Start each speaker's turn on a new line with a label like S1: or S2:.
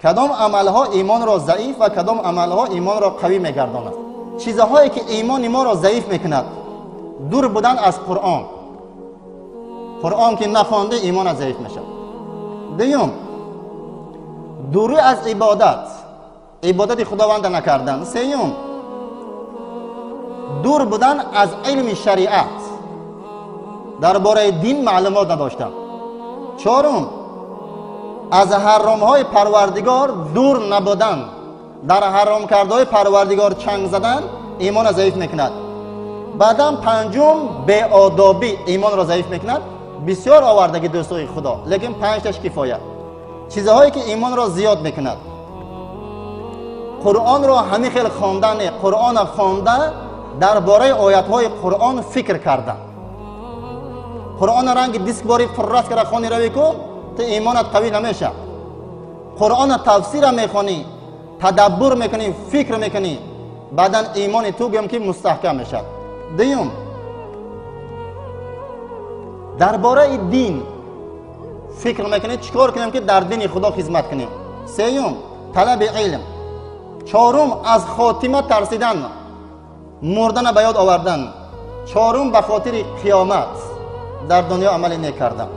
S1: Кадом амалҳо имонро заиф ва кадом амалҳо имонро қавӣ мегардонад? Чизҳое ки имони моро заиф мекунад: дур будан аз Қуръон. Қуръон ки нахонда, имонат заиф мешавад. Дуюм, дурӣ аз ибодат, ибодати Худованда накардан. Сеюм, дур будан аз илми шариат, дар бораи дин маълумот надоштан. Чорум, аз ҳаромҳои Парвардигор дур набудан, дар ҳаромкардаҳои Парвардигор чанг задан имонро заиф мекунад. Баъдан панҷум, беодобӣ имонро заиф мекунад. Бисёр овардаги, дӯстои Худо, лекин панҷташ кифоя. Чизҳое ки имонро зиёд мекунад: Қуръонро ҳамин хел хондан, Қуръонро хонда, дар бораи оятҳои Қуръон фикр кардан. Қуръонро ранги диск бори фуррас кара хони равӣ ку, ту имонат қавӣ намешавад. Қуръонро тафсира мехонӣ, тадаббур мекунӣ, фикр мекунӣ, баъдан имони ту гӯям ки мустаҳкам мешавад. Дуюм, дар бораи дин фикр мекунӣ, чӣ кор кунем, ки дар дини Худо хизмат кунем. Сеюм, талаби илм. Чорум, аз хотима тарсидан, мурдана ба ёд овардан. Чорум, ба хотири қиёмат дар дунё амале некардам.